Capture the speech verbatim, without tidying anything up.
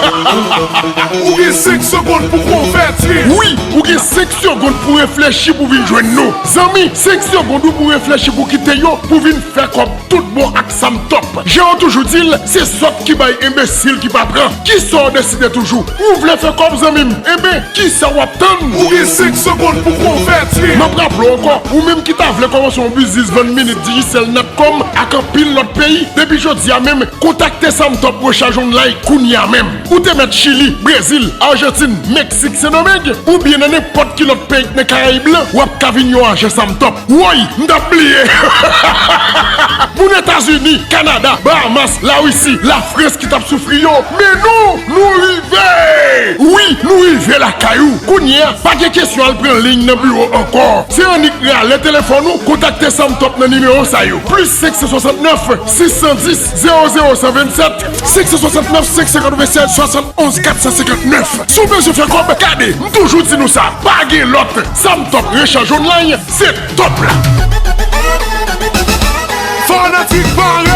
Ou gen senk segonn pou konvèti. Wi, ou gen senk segonn pou reflechi pou vin jwenn nou. Zanmi, senk segonn ou pou reflechi pou kite yo, pou vin fè kòb tout bon ak Sam Top. Jan yo toujou di l, se sòt ki bay, enbesil ki pa pran. Kisa w deside toujou? Ou vle fè kòb, zanmi m? Enben, kisa w ap tann? Ou gen senk segonn pou konvèti. M ap raple w ankò, ou menm ki ta vle kòmanse yon biznis vann minit Digicel Natcom ak anpil lòt peyi, depi jodi a menm, kontakte Sam Top Rechaj Online kounye a menm. Ou te mèt Chili, Brezil, Ajantin, Meksik, Sendomeng, oubyen nan nenpòt ki lòt peyi nan Karayib lan, w ap ka vin yon ajan Sam Top. Woy, m t ap bliye! Moun Etazini, Kanada, Bahamas, Larisi, Lafrans ki t ap soufri yo, men nou, nou rive! Wi, nou rive lakay ou! Kounye a, pa gen kesyon al pran liy nan biwo ankò. Se annik rale telefòn ou, kontakte Sam Top nan nimewo sa yo. Plis senk san swasannnèf, sis san dis, zewo zewo san vennsèt, senk san swasannnèf, senk san katrevennsèz, swasannonz, kat san senkannnèf. Si w bezwen fè kòb, gade, m toujou di nou sa, pa gen lòt. Sam Top Rechaj Online, se top la. Fanatik pare!